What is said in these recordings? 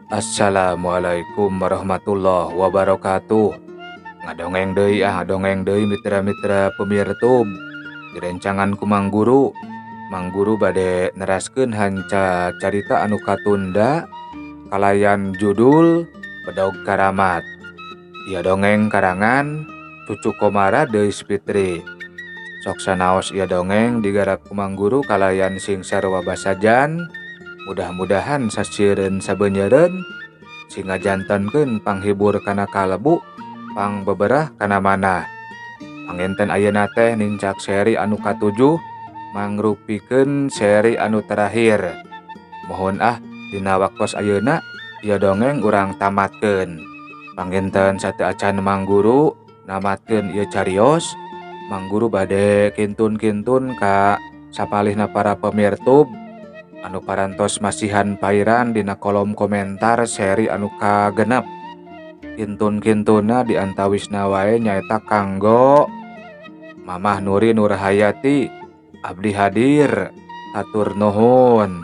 Assalamualaikum warahmatullahi wabarakatuh. Ngadongeng deui ah, ngadongeng deui mitra-mitra pemirtub. Direncangan ku Mang Guru. Mang Guru bade neraskeun hanca carita anu katunda kalayan judul Bedog Karamat. Ieu dongeng karangan Cucu Komara Deus Fitri. Sok sanaos ieu dongeng digarap ku Mang Guru kalayan sing sarua basajan. Mudah-mudahan sasieureun sabeunyereun sing ngajantenkeun panghibur kana kalebu, pangbeberah kana manah. Panginten ayeuna teh nincak seri anu katujuh mangrupikeun seri anu terakhir. Mohon ah dina waktos ayeuna ieu dongeng urang tamatkeun. Panginten sateuacan Mang Guru namatkeun ieu carios, Mang Guru bade kintun-kintun ka sapalihna para pemirtub anu parantos masihan pairan dina kolom komentar seri anu kagenep. Kintun-kintuna diantawisna wae nyaeta kanggo Mamah Nuri Nurhayati, abdi hadir, hatur nuhun.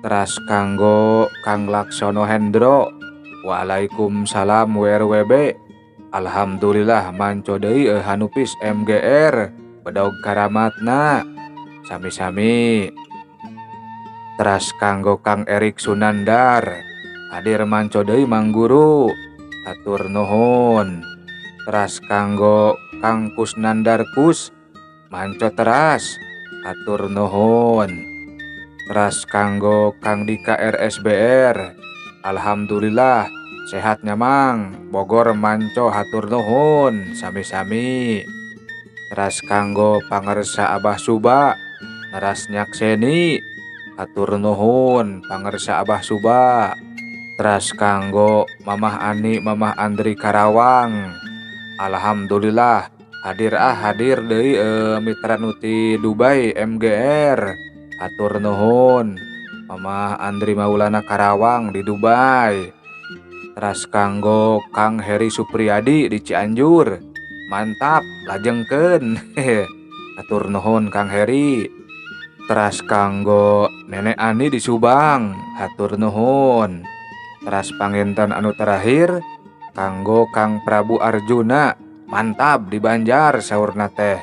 Teras kanggo Kang Laksono Hendro, waalaikumsalam WRWB. Alhamdulillah manco deui Hanupis MGR bedog karamatna. Sami-sami. Teras kanggo Kang Erik Sunandar, hadir manco deui Mang Guru, hatur nuhun. Teras kanggo Kang Kusnandar Kus, manco teras, hatur nuhun. Teras kanggo Kang Dika RSBR, alhamdulillah sehatnya Mang, Bogor manco hatur nuhun, sami-sami. Teras kanggo pangersa Abah Suba, neras nyakseni, hatur nuhun pangersa Abah Suba. Teras kanggo Mamah Ani Mamah Andri Karawang, alhamdulillah hadir ah hadir deui mitra nuti Dubai MGR, hatur nuhun Mamah Andri Maulana Karawang di Dubai. Teras kanggo Kang Heri Supriyadi di Cianjur, mantap lajengkeun. Hatur nuhun Kang Heri. Teras kanggo Nenek Ani di Subang, hatur nuhun. Teras panginten anu terakhir kanggo Kang Prabu Arjuna, mantap di Banjar saurna teh.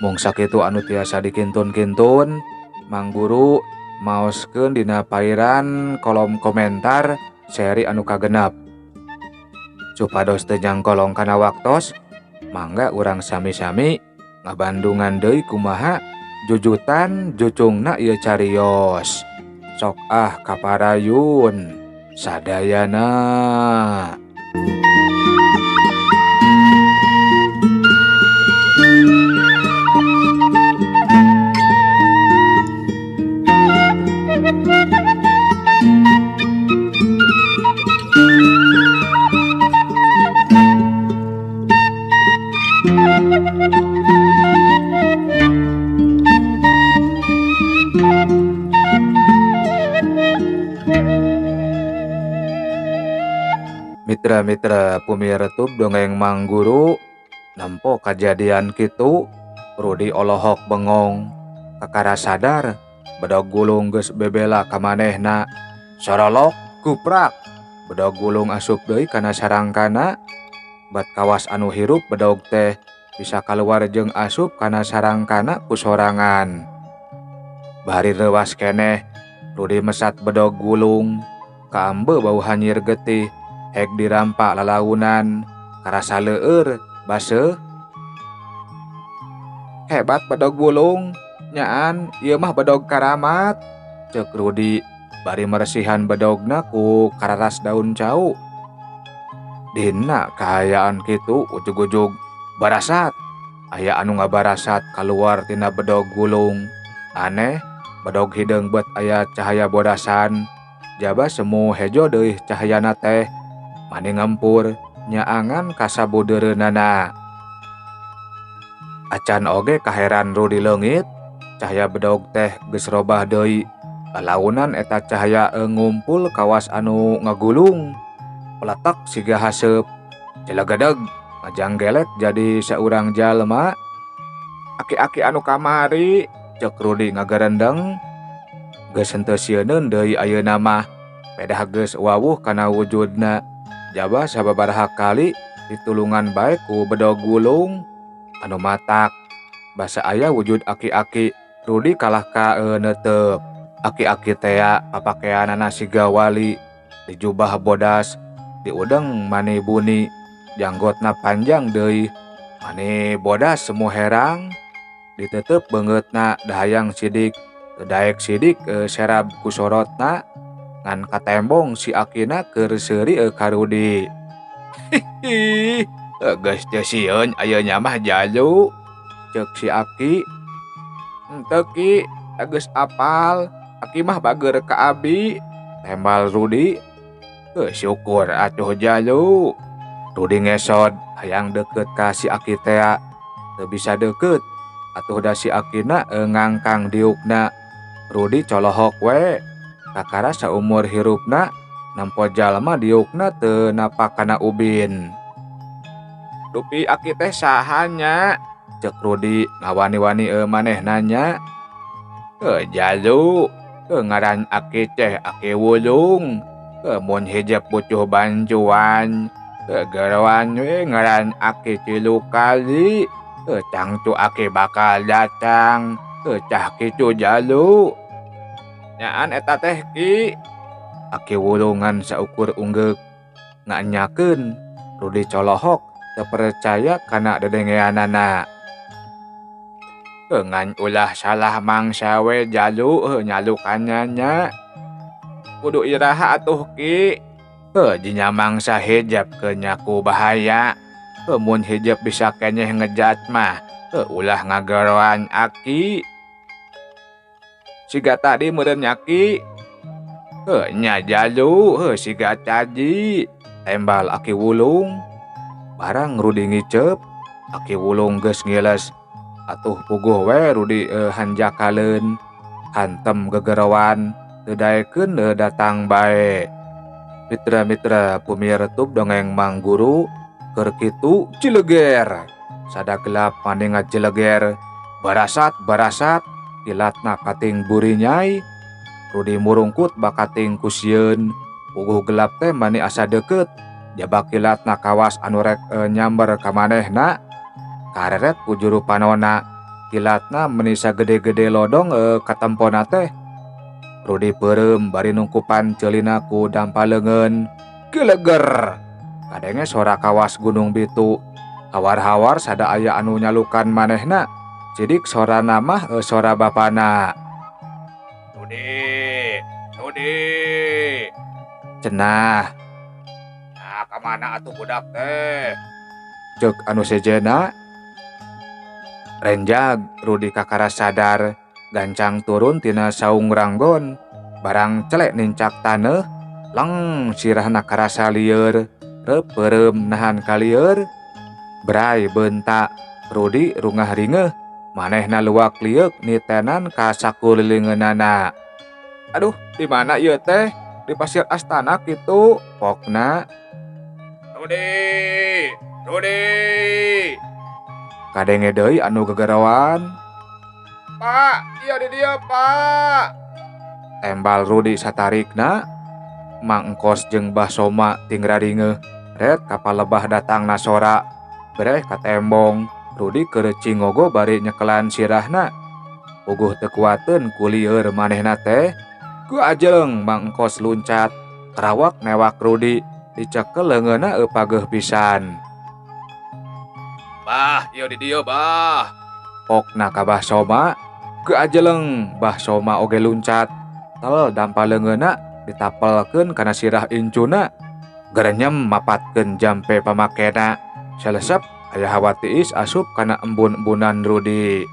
Mung sakitu anu tiasa dikintun-kintun, Mang Guru maoskeun dina pairan kolom komentar seri anu kagenep. Supados teu nyangkolong kana waktos, mangga urang sami-sami ngabandungan deui kumaha jujutan jucungna ieu carios. Sok ah kaparayun sadayana. Mitra-mitra pumirtub dongeng Mang Guru, nempo kajadian kitu Rudi olohok bengong, kakara sadar bedog gulung geus bebela ka manehna, sorolok kuprak bedog gulung asup deui kana sarangkana. Bat kawas anu hirup bedog teh bisa kaluar jeung asup kana sarangkana ku sorangan. Bari reuwas keneh Rudi mesat bedog gulung, kaambe bau hanyir getih, hek dirampak lalaunan, karasa leueur baseuh. Hebat bedog gulung, nyaan ieu mah bedog karamat, ceuk Rudi bari meresihan bedogna ku kararas daun cau. Dina kahayaan kitu ujug-ujug barasat, aya anu ngabarasat kaluar tina bedog gulung. Aneh, bedog hideung bet aya cahaya bodasan, jaba semu hejo deui cahayana teh. Mani ngempur nyaangan kasabudeureunana. Acan oge kaheran Rudi leungit, cahaya bedog teh geus robah deui. Lalaunan eta cahaya ngumpul kawas anu ngagulung, peletak siga haseup, celegedeg ngajanggelek jadi saurang jalma. Aki-aki anu kamari, ceuk Rudi ngagarendeng. Geus henteu sieuneun deui ayeuna mah. Pedah geus wawuh kana wujudna. Jaba sababaraha kali ditulungan bae ku bedog wulung anu matak. Basa aya wujud aki-aki, Rudi kalah ka neuteup. Aki-aki tea papakeanana siga wali, dijubah bodas, diudeng mani buni, janggotna panjang deui, mani bodas semu herang, diteuteup beungeutna dahayang sidik, teu daek sidik serab ku sorotna, ngan katembong si akina keur seuri ka Rudi. Hihi, geus teu sieun ayeuna mah jalu, ceuk si aki. Henteu ki, geus apal, aki mah bageur ka abi, tembal Rudi. Syukur atuh jalu. Rudi ngesot hayang deukeut ka si aki tea, teu bisa deukeut. Atuh da si akina ngangkang diukna. Rudi colohok we. Kakara saumur hirupna nempo jalma diukna teu napak kana ubin. Dupi aki teh saha nya? Ceuk Rudi ngawani-wani manehna nya. Jalu, ngaran aki teh Aki Wulung. Mun hijep butuh bantuan, geroan we ngaran aki 3 kali. Tangtu aki bakal datang. Cah kitu jalu. Nyaan eta teh ki. Aki Wulungan saukur unggeuk nganyakeun. Rudi colohok teu percaya kana dedengeanana. Ngan ulah salah mangsa we jalu nyalukannya nya. Kudu iraha atuh ki. Jinya mangsa hijab ke nyaku bahaya. Mun hijab bisa kenyeh ngejat mah. Ulah ngageroan aki. Siga tadi meureun nya ki. Nya jalu, siga caji. Tembal Aki Wulung. Barang Rudi ngiceup, Aki Wulung geus ngiles. Atuh puguh we Rudi hanjakaleun. Hantem gegeroan, teu daekeun datang bae. Mitra-mitra pumiartub dongeng Mang Guru keur kitu cileger. Sada gelap mani ngajeleger, barasat-barasat kilatna kating burinyai. Rudi murungkut bakating ku sieun. Puguh gelap teh mani asa deukeut. Jaba kilatna kawas anu rek nyamber ka manehna. Kareret ku juru panona. Kilatna meni sagede-gede lodong katempona teh. Rudi peureum bari nungkupan ceulina ku dampa leungeun. Gileger. Kadenge sora kawas Gunung Bitu. Hawar-hawar sada aya anu nyalukan manehna. Sidik sorana mah sora bapana. Rudi, Rudi. Cenah. Nah, ka mana atuh budak teh? Ceuk anu sejenna. Renjag Rudi kakara sadar, gancang turun tina saung ranggon. Barang celek nincak taneuh, leng sirahna karasa lieur, reup peureum nahan kalieur. Bray beunta, Rudi rungah ringeuh, manehna luak lieuk nitenan ka sakulilingeunana. Aduh, di mana ieu teh? Di pasir astana kitu, pokna. Rudi, Rudi. Kadenge deui anu gegeroan. Pak, ieu di dieu, Pak. Tembal Rudi satarikna. Mang Engkos jeung Bah Soma ting raringeuh. Ret kapal lebah datang nasora. Breh katembong. Rudi keur cingogo bari nyekelan sirahna. Puguh teu kuateun ku lieur manehna teh. Ku ajeung Mang Engkos luncat. Karawak newak Rudi. Dicekel leungeunna pageuh pisan. Bah, ieu di dieu, Bah. Pokna ka Bah Soma. Ku ajeleng Bah Soma oge luncat. Tel dampa leungeunna ditapelkeun kana sirah incuna. Gerenyem mapatkeun jampe pamakena. Salesep aya hawa tiis asup kana embun-embunan Rudi.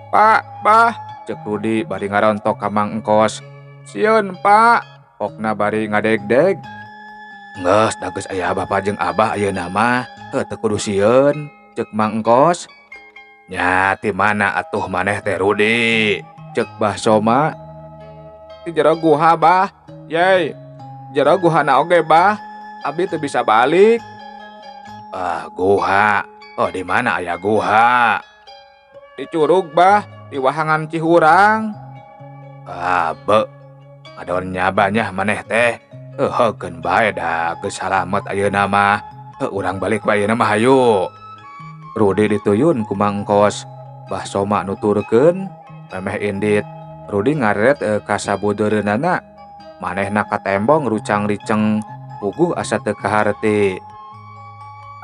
Pak, Bah, ceuk Rudi bari ngarontok ka Mang Engkos. Sieun, Pak. Pokna bari ngadegdeg. Geus, da geus aya bapa jeung abah ayeuna mah, heuh teu kudu sieun, ceuk Mang Engkos. Nya ti mana atuh maneh teh Rudi? Ceuk Bah Soma. Di jero guha, Bah. Yey, jero guhana oge, Bah. Abi teu bisa balik. Ah, guha. Oh, di mana aya guha? Di curug, Bah, di wahangan Cihurang. Ah, be. Ngadon nyabanyah maneh teh. Heukeun bae da geus salamet ayeuna mah. Urang balik wae ayeuna mah hayu. Rudi dituyun ku Mang Engkos. Bah Soma nuturkeun memeh indit. Rudi ngareret ka sabudeureunana. Manehna katembong rucang-riceng puguh asa teu kaharti.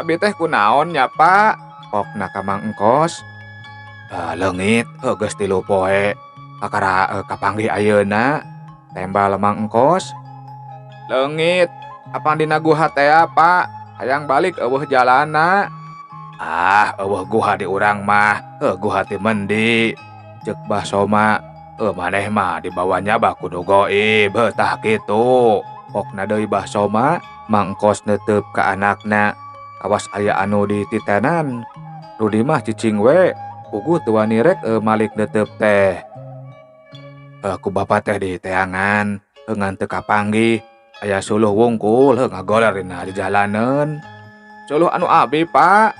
Abi teh kunaon nya Pak? Pokna ka Mang Engkos. Leungit heuh geus 3 poe. Kakara kapanggih ayeuna. Tembal Mang Engkos. Leungit, apan dina guha teh Pak? Hayang balik eueuh jalana. Ah, eueuh guha di urang mah, heuh guha ti mendi. Ceuk Bah Soma, maneh mah dibawanya bah kudu goib, heuh tah kitu. Pokna deui Bah Soma, Mang Engkos neuteup ka anakna. Awas aya anu dititenan. Rudi mah cicing we, puguh teu wani rek malik neuteup teh. Ku bapa teh diteangan, ngan teu kapanggih. Aya suluh wungkul heuh ngagoler dina jalaneun. Suluh anu abi, Pak.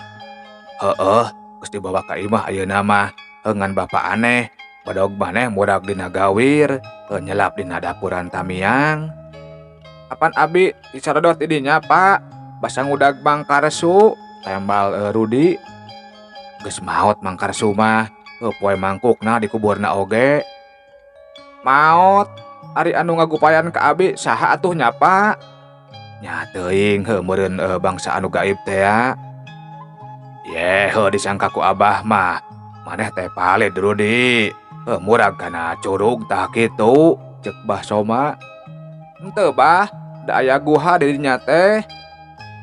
Heueuh, geus dibawa ka imah ayeuna mah. Heuh ngan bapa aneh, bedog maneh murag dina gawir, heuh nyelap dina dapuran tamiang. Apan abi disarodot di dinya, Pak? Basa ngudag Mang Karsu, tembal Rudi. Geus maot Mang Karsu mah, heuh poe mangkukna dikuburna oge. Maot, ari anu ngagupayan ka abi saha atuh nya, Pak? Nya teuing heuh meureun bangsa anu gaib teh ya. Yeh, heuh disangka ku abah mah maneh teh palid Rudi. Heuh murag kana curug tah kitu, ceuk Bah Soma. Henteu Bah, da aya guha di dinya teh.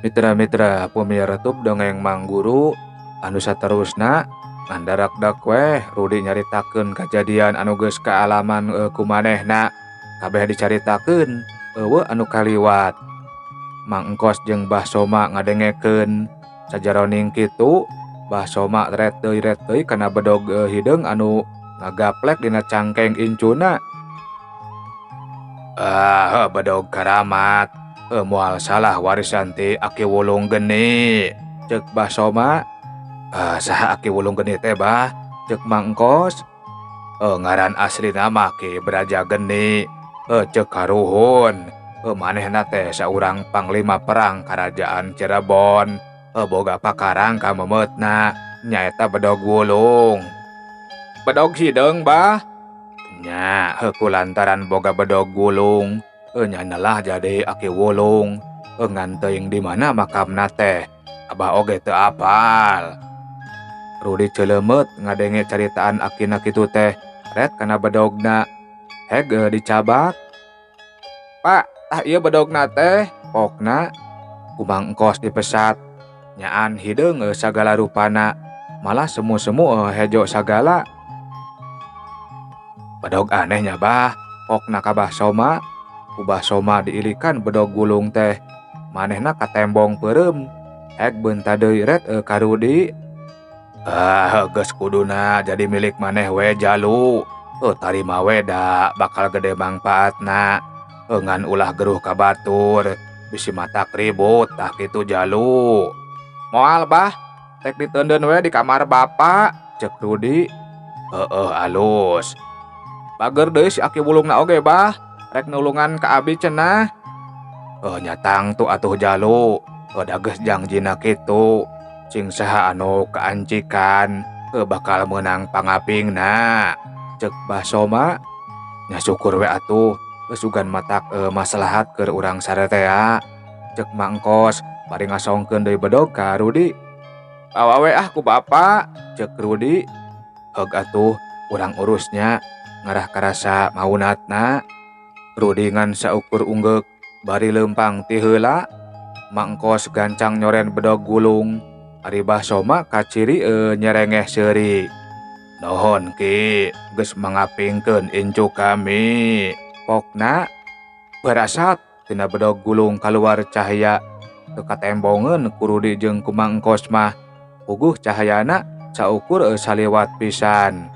Mitra-mitra pamiarsa tub dongeng Mang Guru anu saterusna ngandarakdak weh Rudi nyaritakeun kajadian anu geus kaalaman ku manehna. Kabeh dicaritakeun eueuh anu kaliwat. Mang Engkos jeung Bah Soma ngadengekeun. Sajaroning kitu Bah Soma ret deui kana bedog hideung anu ngagaplek dina cangkeng incuna. Ah, bedog karamat. Moal salah warisan ti Aki Wulung geni. Ceuk Bah Soma. Saha Aki Wulung geni teh Bah? Ceuk Mang Engkos. Ngaran aslina mah Ki Braja Geni. Ceuk karuhun. Manehna teh saurang panglima perang karajaan Cirebon. Boga pakarang ka memeutna nyaeta bedog wulung. Bedog hideung Bah? Nya, heuh kulantaran boga bedog wulung, nya nelah jadi Aki Wulung. Ngan teuing di mana makamna teh, abah oge teu apal. Rudi celeumeut ngadenge caritaan akina kitu teh, ret kana bedogna. Heg dicabak. Pak, tah ieu bedogna teh, pokna. Ku Mang Engkos dipesat. Nyaan hideung sagala rupana, malah semu-semu hejo sagala. Bedog aneh nya Bah, pokna ka Bah Soma. Ku Bah Soma diilikan bedog gulung teh. Manehna katembong peureum. Heg beunta deui ret ka Rudi. Ah, geus kuduna jadi milik maneh we jalu. Tarima we da bakal gede mangpaatna. Ngan ulah geruh ka batur, bisi matak ribut tah kitu jalu. Moal Bah, tek diteundeun we di kamar bapa, ceuk Rudi. Heueuh alus. Bager deui si Aki Wulungna oge Bah, rek nulungan ka abi cenah. Nya tangtu atuh jalu, da geus jangjina kitu. Cing saha anu kaancikan, bakal meunang pangapingna. Ceuk Bah Soma. Nya syukur we atuh, geus sugan matak maslahat keur urang saretea. Ceuk Mang Engkos bari ngasongkeun deui bedog ka Rudi. Bawa we ah ku bapa, ceuk Rudi. Heug atuh, urang urusnya ngarah karasa maunatna. Rudi ngan saukur unggeuk bari leumpang ti heula. Mang Engkos gancang nyoren bedog gulung. Ari Bah Soma kaciri nyerengeh seuri. Nuhun Ki, geus mangapingkeun incu kami. Pokna barasat tina bedog gulung kaluar cahaya. Teu katembongeun ku Rudi jeung ku Mang Engkos mah. Puguh cahayana saukur saliwat pisan.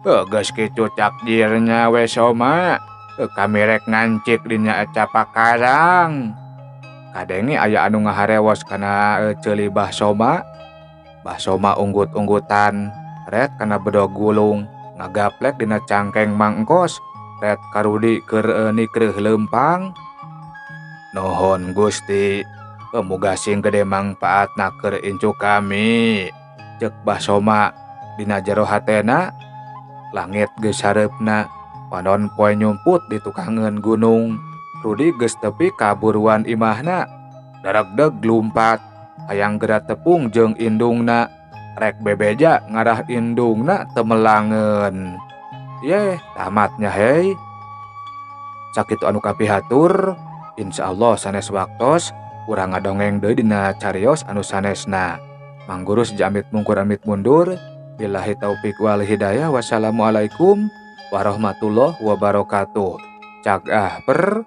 Geus kitu takdirnya we Soma. Kami rek ngancik dina eta pakarang. Kadenge aya anu ngaharewos kana ceuli Bah Soma. Bah Soma unggut-unggutan ret kana bedog gulung ngagaplek dina cangkeng Mang Engkos. Tet ka Rudi keur nikreuh leumpang. Nuhun Gusti, muga sing gede mangpaatna keur incu kami. Cek Bah Soma dina jero hatena. Langit geus sareupna, panon poe nyumput di tukangeun gunung. Rudi geus tepi ka buruan imahna. Daregdeg lumpat, hayang geura tepung jeung indungna. Rek bebeja ngarah indungna teu melangeun. Yeh, tamatnya hei. Sakitu anu kapihatur, insyaallah sanes waktos urang ngadongeng deui dina carios anu sanesna. Mangguru amit mungkur amit mundur. Billahi taufik wal hidayah. Wassalamualaikum warahmatullahi wabarakatuh. Cagah per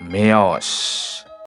mios.